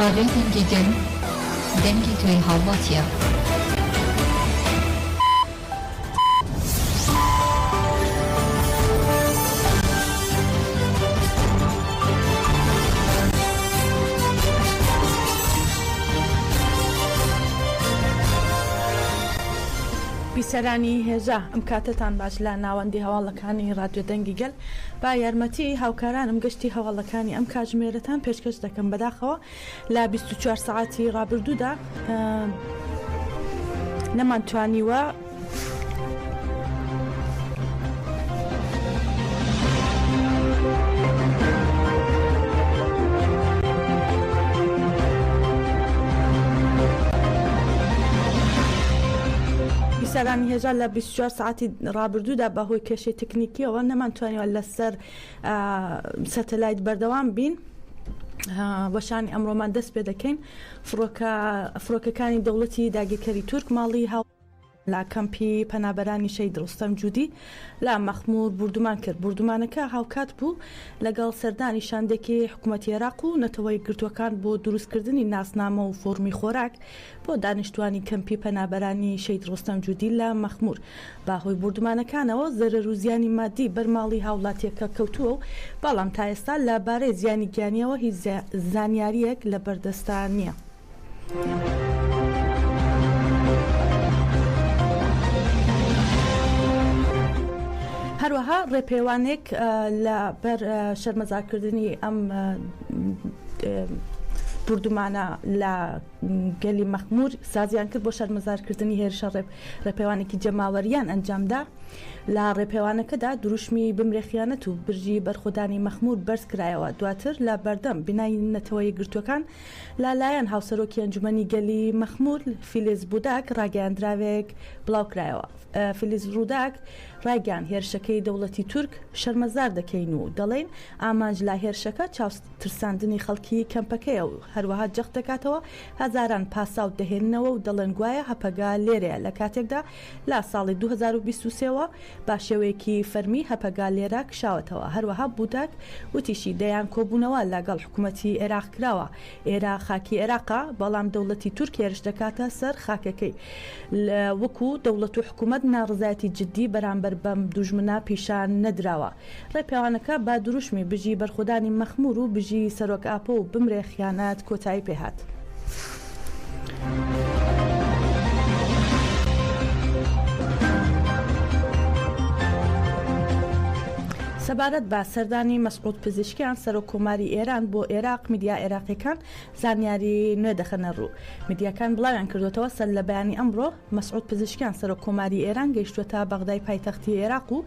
ڕادیۆی دەنگی گەل، دەنگی تۆی هاوڵاتییە. بیسەرانی هێژا ئەم کاتەتان باش لە ناوەندی هەواڵەکانی ڕادیۆ دەنگی گەل با یارمەتی هاوکارانم گەشتی هەواڵەکانی ئەم کاتژمێرەتان پێشکەش دەکەم بەداخەوە لە 24 سەعاتی ڕابردوودا نەمانتوانیوە بیسەرانی هێژا لە 24 ساعتی ڕابردوودا بەهۆی کێشەی تەکنیکیەوە نەمانتوانیوە لەسەر سەتەلایت بەردەوام بین. وەشانی ئەمڕۆمان دەست پێ دەکەین فڕۆکە فڕۆکەکانی دەوڵەتی داگیرکەری تورک ماڵی هاو لە کەمپی پەنابەرانی شەهید ڕۆستەم جودی لە مەخمور بوردومان کرد. بوردومانەکە هاوکات بوو لەگەڵ سەردانی شاندێکی حکومەتی عێراق و نەتەوە یەکگرتووەکان بۆ دروستکردنی ناسنامە و فۆڕمی خۆراک بۆ دانیشتوانی کەمپی پەنابەرانی شەهید ڕۆستەم جودی لە مەخمور. بە هۆی بوردومانەکانەوە زەرەر و زیانی مادی بەر ماڵی هاوڵاتییەکە کەوتووە و بەڵام تا ئێستا لە بارەی زیانی گیانییەوە هیچ زانیارییەک لە بەردەستا نییە. هەروەها ڕێپێوانێک لە بەر شەرمەزارکردنی ئەم بوردومانە لە گەلی مەخمور سازیان کرد بۆ شەرمەزارکردنی هێرشە ڕێپێوانێکی جەماوەریان ئەنجامدا. لە ڕێپێوانەکەدا دروشمی بمرێ خیانەت و برژی بەرخۆدانی مەخمور بەرزکرایەوە، دواتر لە بەردەم بینای نەتەوە یەکگرتووەکان لە لایەن هاوسەرۆکی ئەنجومەنی گەلی مەخمور فیلیز بوداک ڕاگەیاندراوێک بڵاوکرایەوە. فیلیز ڕوداک ڕایگەیاند، هێرشەکەی دەوڵەتی تورک شەرمەزار دەکەین و دەڵێین ئامانج لە هێرشەکە چاوترساندنی خەڵکی کەمپەکەیە و هەروەها جەخت دەکاتەوە هەزاران پاساو دەهێننەوە و دەڵێن گوایە هەپەگە لێرەیە لە کاتێکدا لە ساڵی 2023 وە بە شێوەیەکی فەرمی هەپەگە لێرە کشاوەتەوە. هەروەها بوداک وتیشی دەیان کۆبوونەوە لەگەڵ حکومەتی عێراق کراوە، ئێرە خاکی عێراقە، بەڵام دەوڵەتی تورک هێرش دەکاتە سەر خاکەکەی. وەکو دەوڵەت و حکومەت ناڕەزایەتی جدی بەرامبەر بەم دوژمنە پیشان نەدراوە. ڕێپێوانەکە بە دروشمی بژی بەرخۆدانی مەخمور و بژی سەرۆک ئاپۆ و بمرێ خیانەت کۆتایی پێهات. سەبارەت بە سەردانی مەسعود پزیشکیان سەرۆک کۆماری ئێران بۆ ئێراق میدیا ئێراقیەکان زانیاری نوێ دەخەنە ڕوو. میدیاکان بڵاویان کردووەتەوە سەر لە بەیانی ئەمڕۆ مەسعود پزیشکیان سەرۆک کۆماری ئێران گەیشتووەتە بەغدای پایتەختی ئێراق و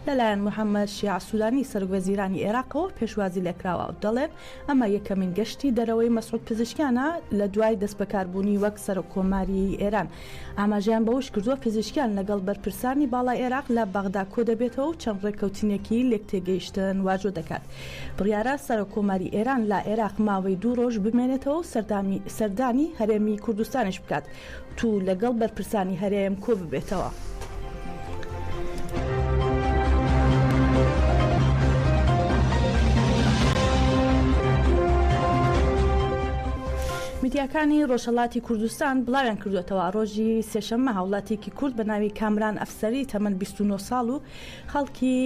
لەلایەن محەمەد شیاع سودانی سەرۆک وەزیرانی ئێراقەوە پێشوازی لێکراوە و دەڵێن ئەمە یەکەمین گەشتی دەرەوەی مەسعود پزیشکیانە لە دوای دەستبەکاربوونی وەک سەرۆک کۆماری ئێران. ئاماژەیان بەوەشکردووە، پزیشکیان لەگەڵ بەرپرسانی باڵای عێراق لە بەغدا کۆدەبێتەوە و چەند ڕێککەوتنێکی لێکتێگەیشتن واژۆ دەکات. بڕیارە سەرۆک کۆماری ئێران لە عێراق ماوەی دوو ڕۆژ بمێنێتەوە و سەردانی هەرێمی کوردستانیش بکات و لەگەڵ بەرپرسانی هەرێم کۆببێتەوە. میدیاکانی ڕۆژهەڵاتی کوردستان بڵاویان کردووەتەوە، ڕۆژی سێشەممە هاوڵاتییەکی کورد بە ناوی کامران ئەفسەری تەمەن 29 ساڵ و خەڵکی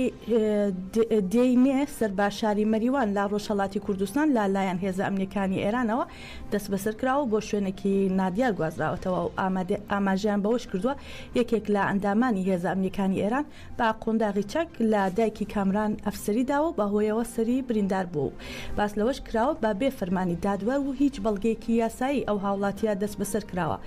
دێی نێ سەر بە شاری مەریوان لە ڕۆژهەڵاتی کوردستان لە لایەن هێزە ئەمنییەکانی ئێرانەوە دەستبەسەر کراوە و بۆ شوێنێکی نادیار گوازراوەتەوە و ئاماژەیان بەوەشکردووە، یەکێک لە ئەندامانی هێزە ئەمنییەکانی ئێران بە قۆنداغی چەک لە دایکی کامران ئەفسەری داوە و بەهۆیەوە سەری بریندار بووە و باس لەوەش کراوە بە بێ فەرمانی دادوەر و هیچ بەڵگەیەکی یاسایی ئەو هاوڵاتییە دەستبەسەر کراوە.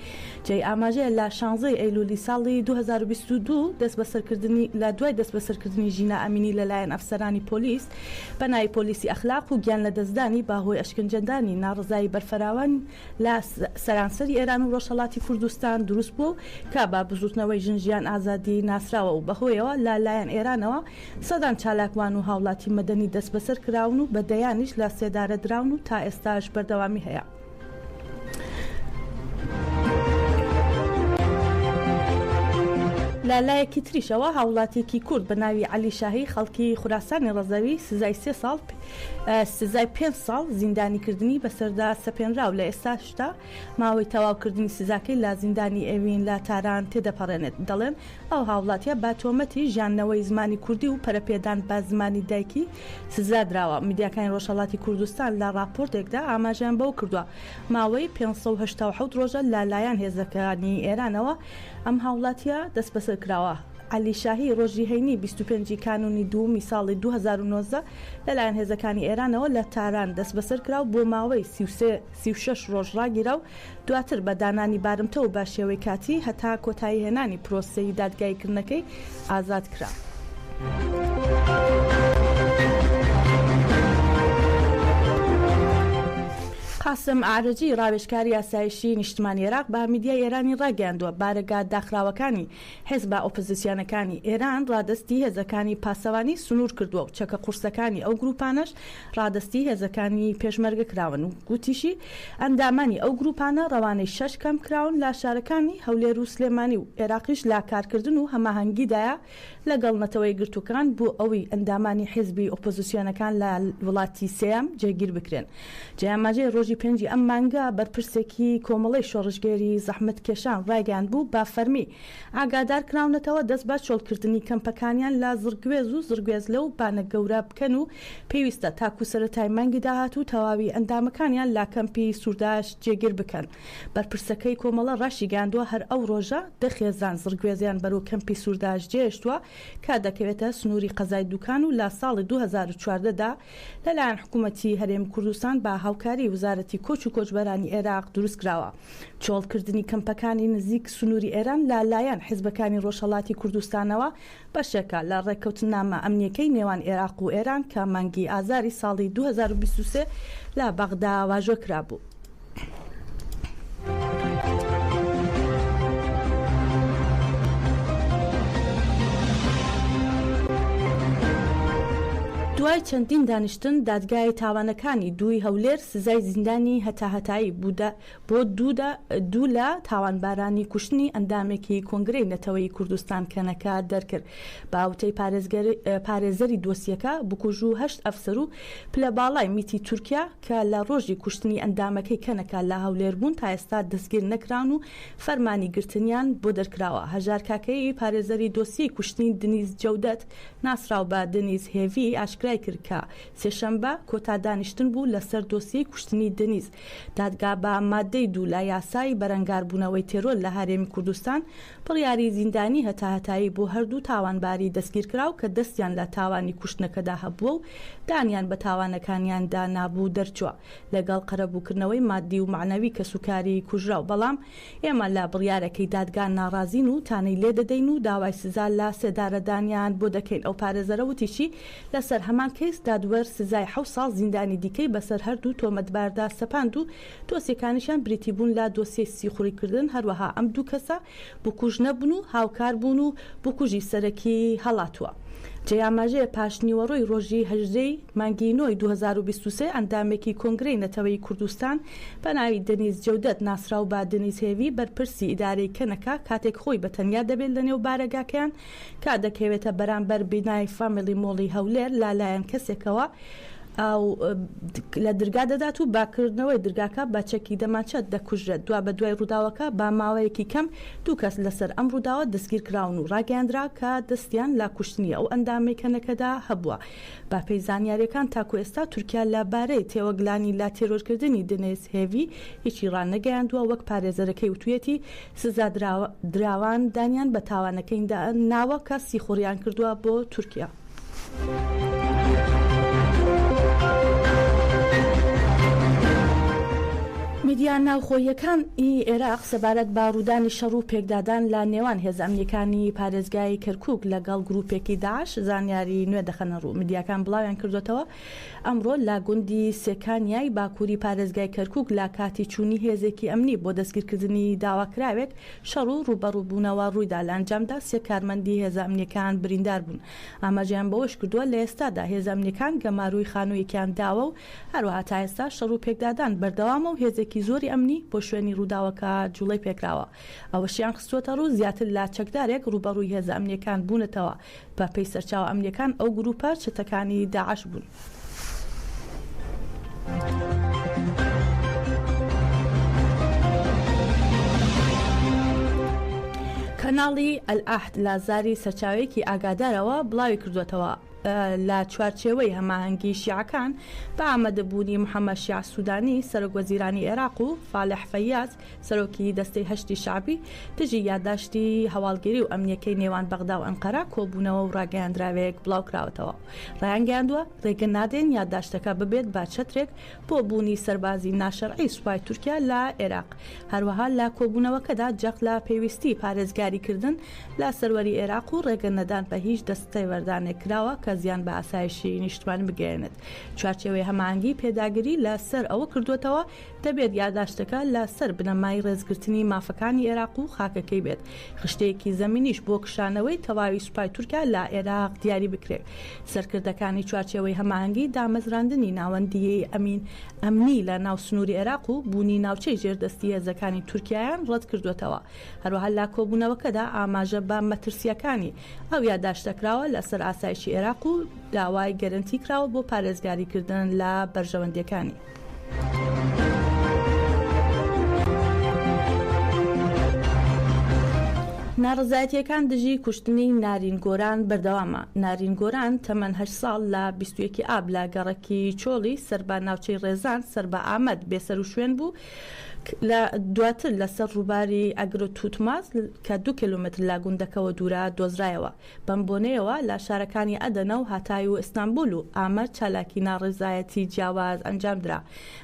جێی ئاماژەیە لە شانزە ی ئەیلولی ساڵی 2022 دەستبەسەرکردنی لە دوای دەستبەسەرکردنی ژینا ئەمینی لەلایەن ئەفسەرانی پۆلیس بە ناوی پۆلیسی ئەخلاق و گیانلەدەستدانی بە هۆی ئەشکەنجەدانی ناڕەزایی بەرفراوان لە سەرانسەری ئێران و ڕۆژهەڵاتی کوردستان دروست بووە و کە بە بزووتنەوەی ژن ژیان ئازادی ناسراوە و بەهۆیەوە لە لایەن ئێرانەوە سەدان چالاکوان و هاوڵاتی مەدەنی دەستبەسەر کراون و بە دەیانیش لە سێدارە دراون و تا ئێستاش بەردەوامی هەیە. لە لایەکی تریشەوە هاوڵاتییەکی کورد بە ناوی عەلی شاهی خەڵکی خوراسانی ڕەزەوی سزای سێ ساڵ سزای پێنج ساڵ زیندانیکردنی بەسەردا سەپێنرا و لە ئێستاشدا ماوەی تەواوکردنی سزاکەی لە زیندانی ئێوین لە تاران تێدەپەڕێنێت. دەڵێن ئەو هاوڵاتییە بە تۆمەتی ژیاندنەوەی زمانی کوردی و پەرەپێدان بە زمانی دایکی سزا دراوە. میدیاکانی ڕۆژهەڵاتی کوردستان لە ڕاپۆرتێکدا ئاماژەیان بەوە کردووە، ماوەی 587 ڕۆژە لە لایەن هێزەکانی ئێرانەوە ئەم هاوڵاتییە دەستبەسەر کراوە. عەلی شاهی ڕۆژی هەینی 25 ی کانوونی دووەمی ساڵی 2019 لەلایەن هێزەکانی ئێرانەوە لە تاران دەستبەسەر کرا و بۆ ماوەی 33 36 ڕۆژ ڕاگیرا و دواتر بە دانانی بارمتە و بە شێوەی کاتی هەتا کۆتاییهێنانی پرۆسەی دادگاییکردنەکەی ئازاد کرا. قاسم ئەعرەجی، ڕاوێژکاری ئاسایشی نیشتمانی عێراق بە میدیای ئێرانی ڕاگەیاندووە، بارەگا داخراوەکانی حیزبە ئۆپۆزسیۆنەکانی ئێران ڕادەستی هێزەکانی پاسەوانی سنوور کردووە و چەکە قورسەکانی ئەو گرووپانەش ڕادەستی هێزەکانی پێشمەرگە کراون و گوتیشی، ئەندامانی ئەو گرووپانە ڕەوانەی شەش کەمپ کراون لە شارەکانی هەولێر و سلێمانی و عێراقیش لە کارکردن و هەماهەنگیدایە لەگەڵ نەتەوەیەکگرتووەکان بۆ ئەوی ئەندامانی حیزبی ئۆپۆزسیۆنەکان لە وڵاتی سێیەم جێگیر بکرێن. جێی ئاماژەیە ڕۆژی پێنجی ئەم مانگە بەرپرسێکی کۆمەڵەی شۆڕشگێری زەحمەتکێشان ڕایگەیاندبوو بە فەرمی ئاگادار کراونەتەوە دەست بە چۆڵکردنی کەمپەکانیان لە زڕگوێز و زڕگوێزلە و بانەگەورە بکەن و پێویستە تاکو سەرەتای مانگی داهاتوو تەواوی ئەندامەکانیان لە کەمپی سورداش جێگیر بکەن. بەرپرسەکەی کۆمەڵە ڕاشیگەیاندووە هەر ئەو ڕۆژە دە خێزان زڕگوێزیان بەرەو کەمپی سورداش جێهێشتووە کە دەکەوێتە سنووری قەزای دوکان و لە ساڵی 2014 دا لەلایەن حکوومەتی هەرێمی کوردستان بە هاوکاری وەزارەتی کۆچ و کۆچبەرانی عێراق دروستکراوە. چۆڵکردنی کەمپەکانی نزیک سنووری ئێران لە لایەن حیزبەکانی ڕۆژهەڵاتی کوردستانەوە بەشێکە لە ڕێککەوتننامە ئەمنییەکەی نێوان عێراق و ئێران کە مانگی ئازاری ساڵی 2023 لە بەغدا واژۆ کرابوو. دوای چەندین دانیشتن دادگای تاوانەکانی دووی هەولێر سزای زیندانی هەتاهەتایی بۆ دوو لە تاوانبارانی کوشتنی ئەندامێکی کۆنگرەی نەتەوەیی کوردستان کەنەکە دەرکرد. بە وتەی پارێزەری دۆسیەکە، بکوژ و هەشت ئەفسەر و پلە باڵای میتی تورکیا کە لە ڕۆژی کوشتنی ئەندامەکەی کەنەکە لە هەولێر بوون تا ئێستا دەستگیر نەکراون و فەرمانی گرتنیان بۆ دەرکراوە. هەژار کاکەیی پارێزەری دۆسیەی کوشتنی دنیز جەودەت ناسراو بە دنیز هێڤی ئاشکرای کرد کە سێشەمبە کۆتا دانیشتن بوو لەسەر دۆسیەی کوشتنی دنیز. دادگا بە ماددەی دوو لە یاسای بەرەنگاربوونەوەی تێرۆر لە هەرێمی کوردستان بڕیاری زیندانی هەتاهەتایی بۆ هەردوو تاوانباری دەستگیرکراو کە دەستیان لە تاوانی کوشتنەکەدا هەبووە و دانیان بە تاوانەکانیاندا نابوو دەرچووە لەگەڵ قەرەبووکردنەوەی ماددی و مەعنەوی کەسوکاری کوژراو بەڵام ئێمە لە بڕیارەکەی دادگا ناڕازین و تانەی لێدەدەین و داوای سزا لە سێدارەدانیان بۆ دەکەین ئەو پارێزەرە وتیشی لەسەر هەمان کەیس دادوەر سزای حەوت ساڵ زیندانی دیکەی بەسەر هەردوو تۆمەتباردا سەپاند و دۆسیەکانیشیان بریتی بوون لە دۆسیەی سیخوڕیکردن، هەروەها ئەم دوو کەسە بکوژ نەبوون و هاوکار بوون و بکوژی سەرەکی هەڵاتووە. جێی ئاماژەیە پاشنیوەڕۆی ڕۆژی 18 ی مانگی نۆی 2023 ئەندامێکی کۆنگرەی نەتەوەیی کوردستان بە ناوی دەنیز جەودەت ناسراو بە دەنیز هێڤی بەرپرسی ئیدارەی کەنەکە کاتێک خۆی بە تەنیا دەبێت لەنێو بارەگاکەیان کە دەکەوێتە بەرامبەر بینای فامیلی مۆڵی هەولێر لە لایەن کەسێکەوە لە درگا دەدات و بە کردنەوەی درگاکە بە چەکی دەمانچە دەکوژرێت. دوابەدوای ڕووداوەکە بە ماوەیەکی کەم دوو کەس لەسەر ئەم ڕووداوە دەستگیرکراون و ڕاگەیاندرا کە دەستیان لە کوشتنی ئەو ئەندامەی کەنەکەدا هەبووە. بەپێی زانیارییەکان تاکو ئێستا تورکیا لە بارەی تێوەگلانی لە تێرۆرکردنی دنیز هێڤی هیچی ڕانەگەیاندووە، وەک پارێزەرەکەی وتویەتی سزادراوان دانیان بە تاوانەکەیندا ناوە کە سیخوڕیان کردووە بۆ تورکیا. میدیا ناوخۆییەکان ی عێراق سەبارەت بە ڕوودانی شەڕ و پێکدادان لە نێوان هێزە ئەمنییەکانی پارێزگای کەرکووک لەگەڵ گرووپێکی داعش زانیاری نوێ دەخەنە ڕوو. میدیاکان بڵاویان کردووەتەوە، ئەمڕۆ لە گوندی سێکانیای باکووری پارێزگای کەرکووک لە کاتی چوونی هێزێکی ئەمنی بۆ دەستگیرکردنی داواکراوێک شەڕ و ڕووبەڕووبوونەوە ڕوویدا، لە ئەنجامدا سێ کارمەندی هێزە ئەمنییەکان بریندار بوون. ئاماژەیان بەوەشکردووە، لە ئێستادا هێزە ئەمنییەکان گەمارۆی خانوویەکیان داوە و هەروەها تا ئێستا شەڕ و پێکدادان بەردەوامە و هێزێکی. هێزێکی زۆری ئەمنی بۆ شوێنی ڕووداوەکە جوڵەی پێکراوە. ئەوەشیان خستووەتەڕوو، زیاتر لە چەکدارێک ڕووبەڕووی هێزە ئەمنییەکان بوونەتەوە، بەپێی سەرچاوە ئەمنییەکان ئەو گرووپە چەتەکانی داعش بوون. کەناڵی ئەلعەهد لە زاری سەرچاوەیەکی ئاگادارەوە بڵاویکردووەتەوە، لە چوارچێوەی هەماهەنگی شیعەکان بە ئامادەبوونی محەمەد شیاع سودانی سەرۆک وەزیرانی عێراق و فالح فەیاز سەرۆکی دەستەی حەشدی شەعبی دژی یاداشتی هەواڵگری و ئەمنییەکەی نێوان بەغدا و ئەنقەرە کۆبوونەوە و ڕاگەیاندراوێک بڵاوکراوەتەوە و ڕایانگەیاندووە، ڕێگە نادەین یاداشتەکە ببێت بە چەترێک بۆ بوونی سەربازی ناشەرعی سوپای تورکیا لە عێراق. هەروەها لە کۆبوونەوەکەدا جەخت لە پێویستی پارێزگاریکردن لە سەروەری عێراق و ڕێگە نەدان بە هیچ دەستێوەردانێک کراوە کە زیان بە ئاسایشی نیشتمانی بگەیەنێت. چوارچێوەی هەماهەنگی پێداگری لە سەر ئەوە کردووەتەوە دەبێت یاداشتەکە لە سەر بنەمای ڕێزگرتنی مافەکانی عێراق و خاکەکەی بێت، خشتەیەکی زەمینیش بۆ کشانەوەی تەواوی سوپای تورکیا لە عێراق دیاری بکرێت. سەرکردەکانی چوارچێوەی هەماهەنگی دامەزراندنی ناوەندیی ئەمین ئەمنی لە ناو سنووری عێراق و بوونی ناوچەی ژێر دەستی هێزەکانی تورکیایان ڕەتکردووەتەوە. هەروەها لە کۆبوونەوەکەدا ئاماژە بە مەترسییەکانی ئەو یاداشتە کراوە لەسەر ئاسایشی عێراق و داوای گەرەنتی کراوە بۆ پارێزگاریکردن لە بەرژەوەندییەکانی. ناڕەزایەتییەکان دژی کوشتنی نارین گۆران بەردەوامە. نارین گۆران تەمەن هەشت ساڵ لە 21 ئاب لە گەڕەکی چۆڵی سەر بە ناوچەی ڕێزان سەر بە ئامەد بێسەروشوێن بوو لە دواتر لەسەر ڕووباری ئەگرتوتماز کە دوو کیلۆمەتر لە گوندەکەوە دوورە دۆزرایەوە. بەم بۆنەیەوە لە شارەکانی ئەدەنە و هاتای و ئیستانبول و ئامەد چالاکی ناڕەزایەتی جیاواز ئەنجامدرا.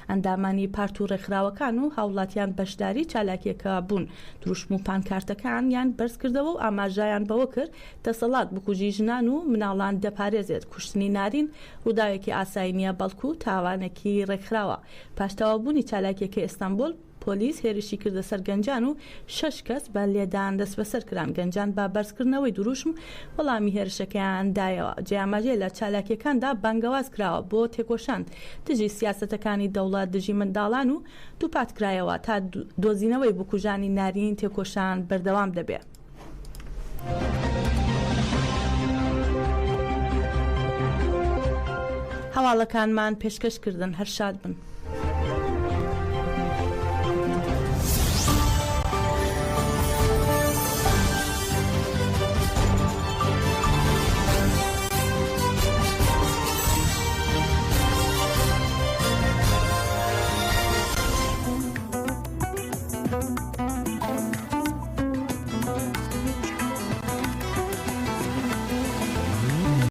ئەندامانی پارت و ڕێکخراوەکان و هاوڵاتیان بەشداری چالاکییەکە بوون، دروشم و پانکارتەکانیان بەرزکردەوە و ئاماژەیان بەوە کرد، دەسەڵات بکوژی ژنان و مناڵان دەپارێزێت، کوشتنی نارین ڕووداوێکی ئاسایی نییە، بەڵکو تاوانێکی ڕێکخراوە. پاش تەواوبوونی چالاکییەکەی ئیستانبول، پۆلیس هێرشی کردە سەر گەنجان و شەش کەس بە لێدان دەستبەسەر کران، گەنجان بە بەرزکردنەوەی دروشم وەڵامی هێرشەکەیان دایەوە. جێی ئاماژەیە لە چالاکییەکاندا بانگەواز کراوە بۆ تێکۆشان دژی سیاسەتەکانی دەوڵەت دژی منداڵان و دووپاتکرایەوە تا دۆزینەوەی بکوژانی نارین تێکۆشان بەردەوام دەبێ. هەواڵەکانمان پێشکەش کردن هەر شاد بن.